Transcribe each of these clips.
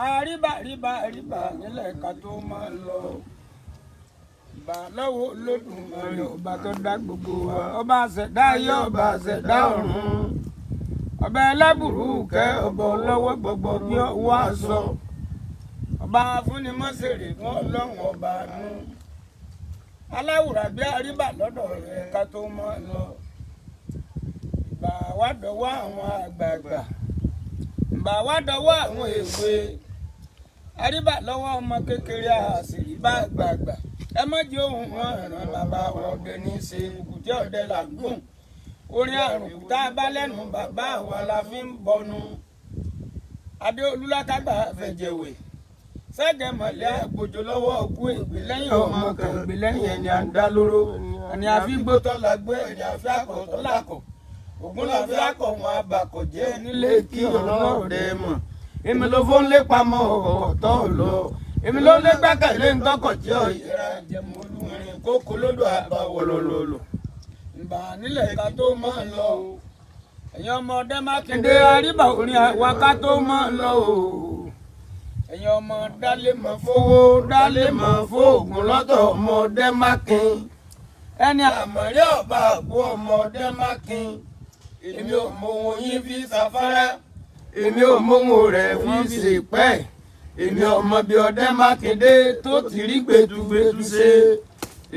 Àríbà ríbà ríbà nílẹ̀ ká tó máa lọ. Ìbà lọ́wọ́ Olódùmarè, ọba tó dá gbogbo wa. Ọba ṣẹ̀dá ayé, ọba ṣẹ̀dá ọ̀run. Ọba ẹlẹ́bùrú kẹ́, ọba ọlọ́wọ́ gbogbo bí ọwọ́ aṣọ. Ọba afúnimọ́sẹ̀rẹ̀ fún Ọlọ́run ọba nù. Aláwùrà bí, àríbà lọ́dọ̀ rẹ̀ ká tó máa lọ. Ìbà wá dọ̀wọ́ àwọn àgbààgbà. Ìbà wá dọ̀wọ́ àwọn èwe. Àríbà lọ́wọ́ ọmọ kékeré, àṣírí bá àgbààgbà. Ẹ má jẹ́ ohun wọn ràn bàbá ọdẹ ní í ṣe kùtì ọdẹ làgùn. Orin àrùn tá a bá lẹ́nu bàbá wa la fi ń bọnu. Adéolú lákàgbà fẹ̀jẹ̀wẹ̀. Sẹ́gẹ̀ mọ̀lẹ́ àgbòjò lọ́wọ́ ọkú, ègbè lẹ́yìn ọmọ kan, ègbè lẹ́yìn ẹni à ń dá lóró. Ẹni àfi gbótọ́ la gbé, ẹni àfi àkọ́tọ́ làkọ̀. Ògún la fi àkọ̀ wọn abàkọ̀ jẹ́ nílé kí ọlọ́ọ̀dẹ mọ̀. Èmi ló fún lé pamọ́ ọ̀tọ̀ lọ. Èmi ló lé gbẹ́kẹ̀lé ńtọ́kọ̀ jẹ́ ọ̀yẹ́ra jẹ̀mú olúrin kókó lódò àbáwọlọ́lọ́lọ́. Ǹbà nílẹ̀ ká tó máa lọ o. Ẹ̀yin ọmọdé Mákindé, àríbà orin àwa ká tó máa lọ o. Ẹ̀yin ọmọ dálé mọ̀ fowó, dálé mọ̀ fóògùn lọ́tọ̀, ọmọdé Mákin. Ẹni àmọ̀rí ọba àgbo, ọmọdé Mákin. Èmi ò mọ ohun yín fi ṣàfárá. Èmi ò mọ ohun rẹ̀ fi ṣèpẹ́. Èmi ọmọ bíi ọdẹ Mákindé tó ti rí gbẹtugbẹtu ṣe.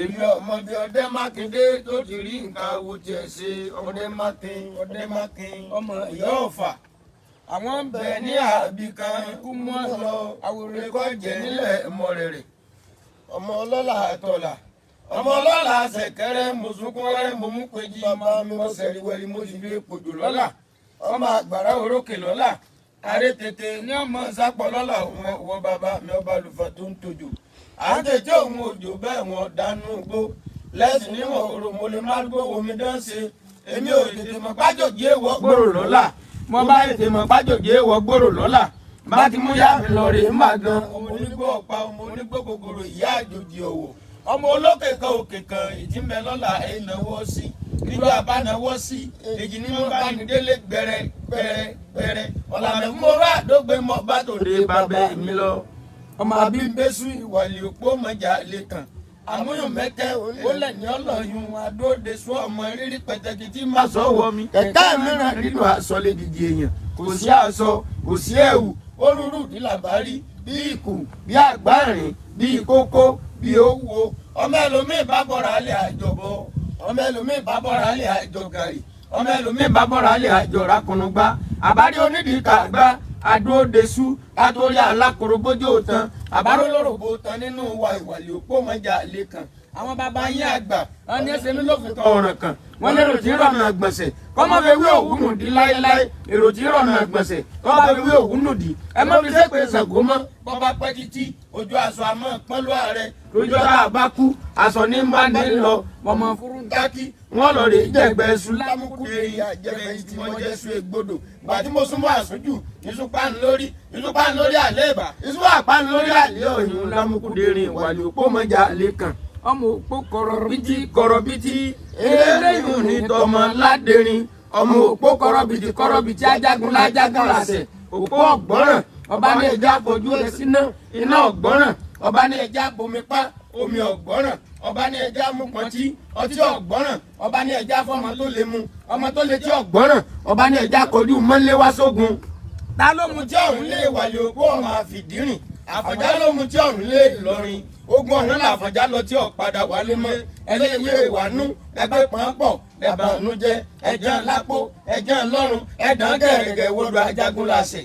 Èmi ọmọ bíi ọdẹ Mákindé tó ti rí nǹkan awo tiẹ̀ ṣe. Ọdẹ Mákin, ọdẹ Mákin, ọmọ ìyá Ọ̀fà. Àwọn ń bẹ ní àbí kan, ikú mú ọ lọ àwòrán kọ́ jẹ nílẹ̀ mọ̀rẹ̀rẹ̀. Ọmọ ọlọ́lá àtọ̀là, ọmọ ọlọ́lá ṣẹ̀kẹ̀rẹ̀, mọ̀sùnkúnrẹ́ mọ̀múpẹ̀jì ọmọ mi mọ̀ sẹ̀ríwẹ̀rí mo sì fi pòjò lọ́lá. Ọmọ àgbàrá orókè lọ́lá. Àrè tètè ní ọmọ sápọ̀ lọ́lá òun ọwọ́ bàbá mi ọba àlùfà tó ń tòjò. À ń tètè òun òjò bẹ́ẹ̀ wọn dánú gbó. Lẹ́sìn níwọ̀n òrò mo lè má gbó omi dán ṣe. Èmi ò tètè mọ̀ pájòjì èèwọ̀ gbòòrò lọ́lá. Mo bá tètè mọ̀ pájòjì èèwọ̀ gbòòrò lọ́lá. Bá ti mú yá mi lọ rè é má gan. Ọmọ onígbó ọ̀pá, ọmọ onígbó gògòrò, ìyá àjòjì ọ̀wọ̀. Ọmọ olókè kan, òkè kan, ìtìmẹ̀ lọ́la ẹ̀ náwó sí. Níjọ́ bá náwó sí, èjì ní mo bá ní délé gbẹrẹ gbẹrẹ gbẹrẹ. Ọ̀làmẹ̀ fún mo rà dógbé mọ́ bá tòde bàbá mi lọ. Ọmọ abímbésù ìwàlẹ̀ òpó mọ̀jà lè kàn. Àmúyùn mẹ́kẹ́ ó lẹ̀ ní ọlọ́yún adóde sún ọmọ rírí pẹ̀tẹ́kì tí má sọ wọ mi. Kẹ̀kẹ́ mìíràn nínú aṣọ lè dìde èèyàn. Kò sí aṣọ, kò sí ẹ̀wù, ó rúrú ìdílàbárí bí ìkù, bí àgbáàrín, bí ìkókó, bí owó. Ọmọ ẹlòmíì bá bọ̀rọ̀ alẹ́ àjọbọ. Ọmọ ẹlòmíì bá bọ̀rọ̀ alẹ́ àjọ gàrí. Ọmọ ẹlòmíì bá bọ̀rọ̀ alẹ́ àjọ rákùnúgbá. Àbárí onídìí kàgbá adóodesú kátórí alákòrógbójó tán. Àbárò lórògbò tán nínú wa ìwàlẹ̀ òpó mọ́jà lè kàn. Àwọn bàbá yín àgbà wọn ní ẹsẹ̀ mi ló fi kan ọ̀ràn kan. Wọ́n lérò tí rọ̀nà gbọ̀nsẹ̀ kọ́ má fi wé òwú nù dí láéláé. Èrò tí rọ̀nà gbọ̀nsẹ̀ kọ́ má fi wé òwú nù dí. Ẹ má fi sẹ́pẹ̀ Ṣàngó mọ́. Bọ́bá pẹ́ títí ojú aṣọ àmọ́ pọ́nlú ààrẹ. Lójú ọ̀rá àbá kú aṣọ ní bá ní lọ. Ọmọ fúrúntákì wọ́n lọ rè jẹ̀gbẹ́ ẹṣu lámúkúdé àjẹfẹ́ tí wọ́n jẹ́ sún egbodò. Gbà tí mo súnmọ́ àsúnjù, ìsúpá ń lórí, ìsúpá ń lórí àlẹ́ ìbà, ìsúpá àpá ń lórí àlẹ́ ọ̀yún lámúkúdé rìn ìwàlẹ̀ òpó mọ́jà lè kàn. Ọmọ òpó kọ̀rọ̀bìtì kọ̀rọ̀bìtì, eléyìí ní tọmọ ládẹrin. Ọmọ òpó kọ̀rọ̀bìtì kọ̀rọ̀bìtì, ajagun lájagun làṣẹ. Òpó ọ̀gbọ́ràn, ọba ní ẹja fojú ẹ síná, iná ọ̀gbọ́ràn. Ọba ní ẹja bomi pa, omi ọ̀gbọ́ràn. Ọba ní ẹja mú pọtí, ọtí ọ̀gbọ́ràn. Ọba ní ẹja fọmọ tó lè mu, ọmọ tó lè tí ọ̀gbọ́ràn. Ọba ní ẹja kọjú mọ́lé wá sógun. Ta ló mu tí ọ̀hún lè wàlẹ̀ òpó ọmọ àfìdírìn? Àfọ̀njá ló mu tí ọ̀hún lè Ìlọrin. Ogun ọ̀hún làfọ̀njá lọ tí ọ̀padà wálé mọ́. Ẹlẹ́yẹ ìwànú ẹgbẹ́ pọ́npọ̀ ẹ̀bànú jẹ ẹ̀jẹ̀ lápò ẹ̀jẹ̀ lọ́rùn ẹ̀dán gẹ̀rẹ́gẹ̀ wọ́dọ̀ ajagun làṣẹ.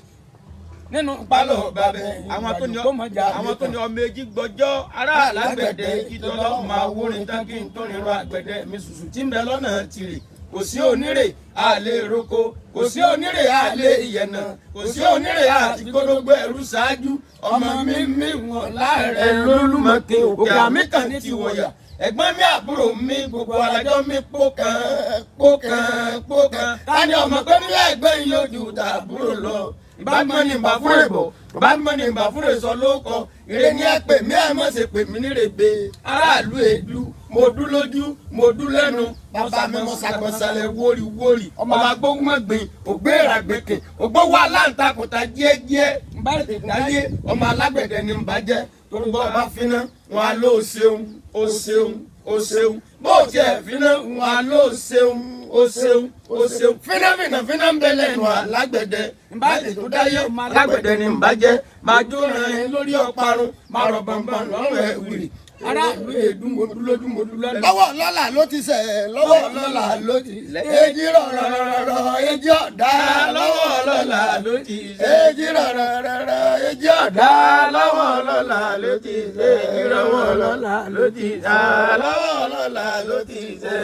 Nínú pálọ̀ bàbẹ̀ Àwọn tó ní ọmọ èjì gbọ́jọ́ ará alágbẹ̀dẹ ìtọ́lọ́ máa wúrin tán kí n tó rìnrìn àgbẹ̀dẹ mi ṣùṣù tí ń bẹ lọ́nà tìrì. Kò sí onírè àlè roko, kò sí onírè àlè ìyẹ̀nà, kò sí onírè àti kódógbó ẹrú ṣáájú. Ọmọ mi mi wọn láàrẹ lólùmọ̀kẹ́ òkè àmì kan ní ti wọ̀yà. Ẹ̀gbọ́n mi, àbúrò mi, gbogbo alájọ mi pókan pókan pókan. Tani ọmọ pé mi ẹ̀gbẹ́ yìí yóò ju tàbúrò lọ? Ìbámu ni ìbá fúnrẹ̀ bọ̀, ìbámu ni ìbá fúnrẹ̀ sọ lóko. Ire ni ẹ pè mí, ẹ mọ̀ ṣe pè mí nírèbe. Aráàlú èdú, mo dú lójú, mo dú lẹ́nu. Bàbá mi mọ sàgbọ̀nsalẹ̀ wórì wórì. Ọmọ agbóhùnmọ̀gbìn, ògbé ìràgbèkè, ògbówó aláǹtakùntà jíẹ́jíẹ́. Nbá tètè dáyé, ọmọ alágbẹ̀dẹ ni nbá jẹ́. Torí bọ́ ọba finá, wọn á ló ṣeun, ó ṣeun, ó ṣeun. Bó tiẹ̀ finá, wọn á ló ṣeun, ó ṣeun, ó ṣeun. Finá finá finá ń bẹ lẹ́nu alágbẹ̀dẹ. Nbá tètè dáyé, ọmọ alágbẹ̀dẹ ni nbá jẹ́. Máa jó rin lórí ọparun, máa rọ̀ bàǹbàǹ lọ́rùn ẹ̀ wìrì. Aráàlú èdú, mo dú lójú, mo dú lẹ́nu. Lọ́wọ́ lọ́la ló ti sẹ̀, lọ́wọ́ lọ́la ló ti èjì rọ̀rọ̀rọ̀rọ̀ èjì ọ̀dá. Lọ́wọ́ lọ́la ló ti ṣe. Èjì rọ̀rọ̀rọ̀rọ̀ èjì ọ̀dá. Lọ́wọ́ lọ́la ló ti ṣe. Lọ́wọ́ lọ́la ló ti ṣe. Lọ́wọ́ lọ́la ló ti ṣe.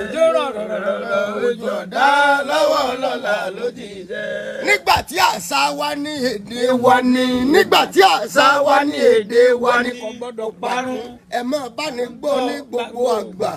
Ojú ọ̀dá, lọ́wọ́ lọ́la ló ti ṣe. Nígbà tí àṣà wa ní èdè wa ní, nígbà tí àṣà wa ní èdè wa ní kò gbọ́dọ̀ parun. Ẹ máa bá ní gbọ́ ní gbogbo àgbà.